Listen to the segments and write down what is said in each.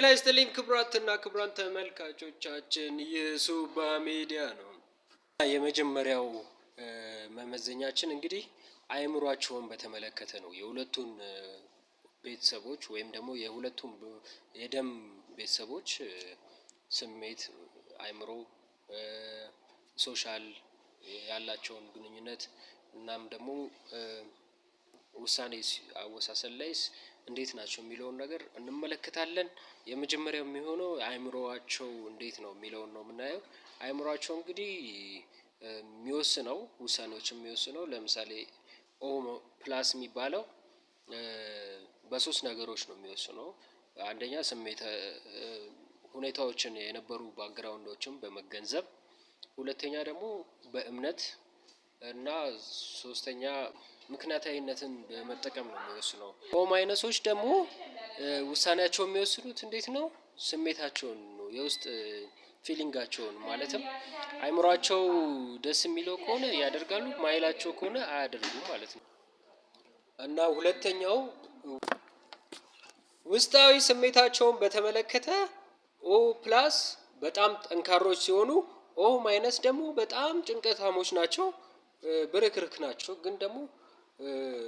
ጤና ይስጥልኝ ክቡራትና ክቡራን ተመልካቾቻችን፣ ይህ ሱባ ሚዲያ ነው። የመጀመሪያው መመዘኛችን እንግዲህ አእምሯቸውን በተመለከተ ነው። የሁለቱን ቤተሰቦች ወይም ደግሞ የሁለቱን የደም ቤተሰቦች ስሜት፣ አእምሮ፣ social ያላቸውን ግንኙነት እናም ደግሞ ውሳኔ አወሳሰን ላይስ እንዴት ናቸው የሚለውን ነገር እንመለከታለን። የመጀመሪያው የሚሆነው አእምሮአቸው እንዴት ነው የሚለውን ነው የምናየው። አእምሮአቸው እንግዲህ የሚወስነው ውሳኔዎች የሚወስነው ለምሳሌ O plus የሚባለው በሶስት ነገሮች ነው የሚወስነው። አንደኛ ስሜት ሁኔታዎችን የነበሩ background ኦችን በመገንዘብ፣ ሁለተኛ ደግሞ በእምነት እና ሶስተኛ ምክንያታዊነትን በመጠቀም ነው የሚወስነው። O minus ኦች ደግሞ ውሳኔያቸው የሚወስኑት እንዴት ነው? ስሜታቸውን ነው፣ የውስጥ feeling ኣቸውን፣ ማለትም አይምሯቸው ደስ የሚለው ከሆነ ያደርጋሉ፣ ማይላቸው ከሆነ አያደርጉም ማለት ነው። እና ሁለተኛው ውስጣዊ ስሜታቸውን በተመለከተ O plus በጣም ጠንካሮች ሲሆኑ O minus ደግሞ በጣም ጭንቀታሞች ናቸው፣ ብርክርክ ናቸው። ግን ደግሞ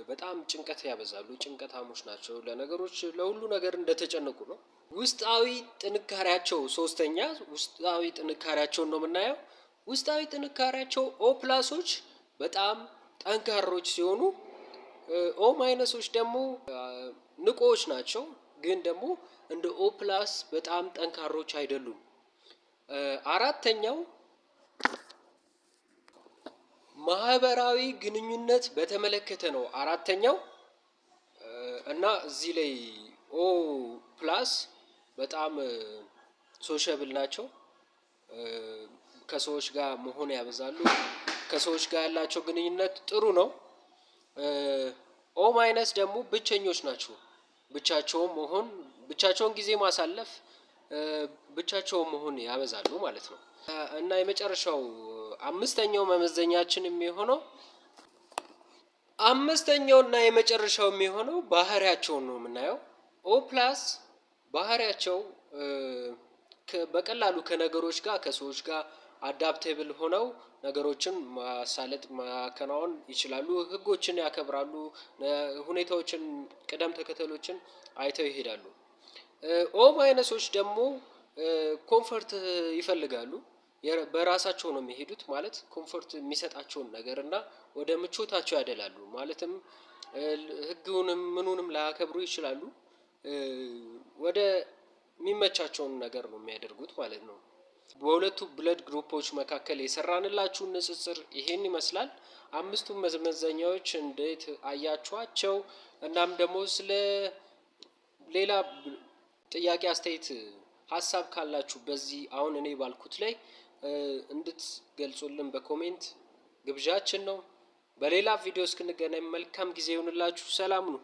በጣም ጭንቀት ያበዛሉ፣ ጭንቀታሞች ናቸው። ለነገሮች ለሁሉ ነገር እንደተጨነቁ ነው። ውስጣዊ ጥንካሬያቸው፣ ሶስተኛ ውስጣዊ ጥንካሬያቸውን ነው የምናየው። ውስጣዊ ጥንካሬያቸው O plus ኦች በጣም ጠንካሮች ሲሆኑ O minus ኦች ደግሞ ንቁዎች ናቸው፣ ግን ደግሞ እንደ O plus በጣም ጠንካሮች አይደሉም። አራተኛው ማህበራዊ ግንኙነት በተመለከተ ነው። አራተኛው እና እዚህ ላይ O plus በጣም sociable ናቸው። ከሰዎች ጋር መሆን ያበዛሉ። ከሰዎች ጋር ያላቸው ግንኙነት ጥሩ ነው። O minus ደግሞ ብቸኞች ናቸው። ብቻቸውን መሆን፣ ብቻቸውን ጊዜ ማሳለፍ፣ ብቻቸውን መሆን ያበዛሉ ማለት ነው። እና የመጨረሻው አምስተኛው መመዘኛችን የሚሆነው፣ አምስተኛው እና የመጨረሻው የሚሆነው ባህሪያቸውን ነው የምናየው። O plus ባህሪያቸው በቀላሉ ከነገሮች ጋር፣ ከሰዎች ጋር adaptable ሆነው ነገሮችን ማሳለጥ፣ ማከናወን ይችላሉ። ህጎችን ያከብራሉ። ሁኔታዎችን፣ ቅደም ተከተሎችን አይተው ይሄዳሉ። O minus ኦች ደግሞ comfort ይፈልጋሉ። በራሳቸው ነው የሚሄዱት፣ ማለት comfort የሚሰጣቸውን ነገር እና ወደ ምቾታቸው ያደላሉ። ማለትም ህጉንም ምኑንም ላያከብሩ ይችላሉ። ወደ የሚመቻቸውን ነገር ነው የሚያደርጉት ማለት ነው። በሁለቱ blood group ኦች መካከል የሰራንላችሁ ንጽጽር ይሄን ይመስላል። አምስቱን መመዘኛዎች እንዴት አያችኋቸው? እናም ደግሞ ስለ ሌላ ጥያቄ፣ አስተያየት፣ ሀሳብ ካላችሁ በዚህ አሁን እኔ ባልኩት ላይ እንድትገልጹልን በ comment ግብዣችን ነው። በሌላ ቪዲዮ እስክንገናኝ መልካም ጊዜ ይሁንላችሁ። ሰላም ነው።